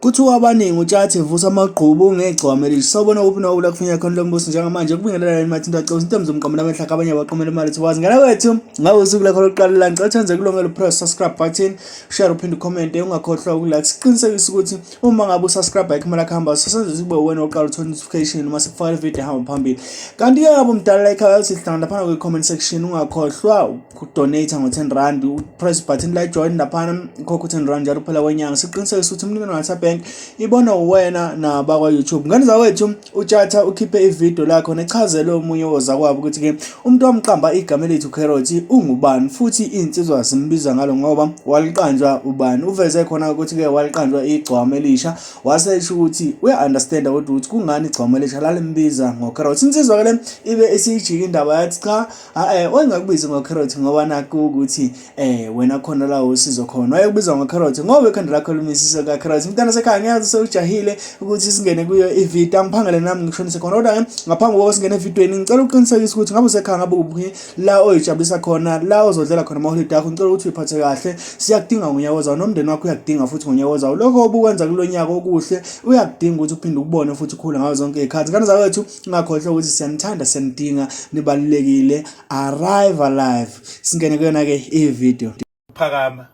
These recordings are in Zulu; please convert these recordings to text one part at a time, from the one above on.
Kuthiwa abaningi uTshatha evusa amagqubu ngegcwama elisha. Sawubona kuphi nawe la kufinyela khona lombuso njengamanje kubingelela yini mathinta cebo into zomqamela amehlaka abanye abaqomela imali thiwazi ngala wethu ngabe usuku lakho lokuqala la ngicela uthenze kulongelo press subscribe button share uphinde ucomment ungakhohlwa ukulike siqinisekise ukuthi uma ngabe usubscribe ayikho imali akuhamba sosenze kube uwena oqala uthola notification uma sikufakela ivideo ehamba phambili kanti ke yabo mdala like ekhaya sihlangana laphana kwi-comment section ungakhohlwa ukudonate ngo-10 rand upress button la join laphana ukhokha u-10 rand njalo kuphela kwenyanga siqinisekise ukuthi umnikelo ngathi bank ibona uwena nabakwa-youtube ngane zawethu utshatha ukhiphe ividiyo lakho nechazele omunye wozakwabo ukuthi-ke umuntu wamqamba igama elithi ucarrot ungubani futhi iy'nsizwa zimbiza ngalo ngoba waliqanjwa ubani uveze khona ukuthi-ke waliqanjwa igcwama elisha wase esho ukuthi uya-understanda kodwa ukuthi kungani igcwama elisha lalimbiza ngocarrot insizwa-ke le ibe isiyijika indaba yathi cha eh wayengakubizi ngocarrot ngoba nakhu ukuthi eh wena khona la usizo khona wayekubiza ngocarrot ngoba ikhanda lakho limisise kacarrot mntana sekhaya ngiyazi sewujahile ukuthi singene kuyo ivideo angiphangele nami ngikushonise khona kodwa ke ngaphambi kokuba singene evidweni ngicela uqinisekise ukuthi ngabe usekhaya ngabe kuphi la oyijabulisa khona la ozodlela khona amaholide akho ngicela ukuthi uyiphathe kahle siyakudinga ngonyaka ozayo nomndeni wakho uyakudinga futhi ngonyaka ozayo lokho obukwenza kulo nyaka okuhle uyakudinga ukuthi uphinde ukubone futhi ukhule ngazo zonke izikhathi ngane zakwethu ungakhohlwa ukuthi siyanithanda siyanidinga nibalulekile arrive alive singene kuyona ke i-video phakama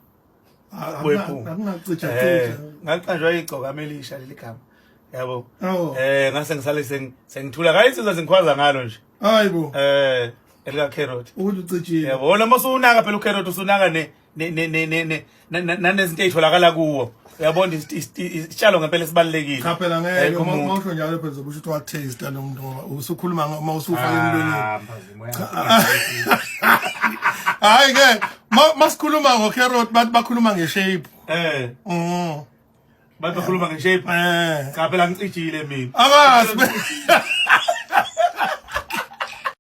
wephunga Akunakucija eh cija. ngaqanjwa igcokama elisha leli gama yabo Awu. eh ngase ngisale sengithula kayinsizwa zingikhwaza ngalo nje Hayibo. eh elika carrot Ukuthi ucijile. yabo wona masuunaka phela ucarrot usunaka ne ne ne ne ne ne nanezinto ezitholakala kuwo uyabona isitshalo ngempela esibalulekile Cha phela ngeke Eh, kumuntu. uma usho njalo phela uzobe usho ukuthi wa-taste lo muntu ngoba usukhuluma uma usufaka emlonyeni. Ah, mphazimo yami. Hayi ke masikhuluma ngo-carrot bathi bakhuluma nge-shape. Eh Mm. bathi bakhuluma ngeshape Eh. cha phela ngicijile mina Akazi.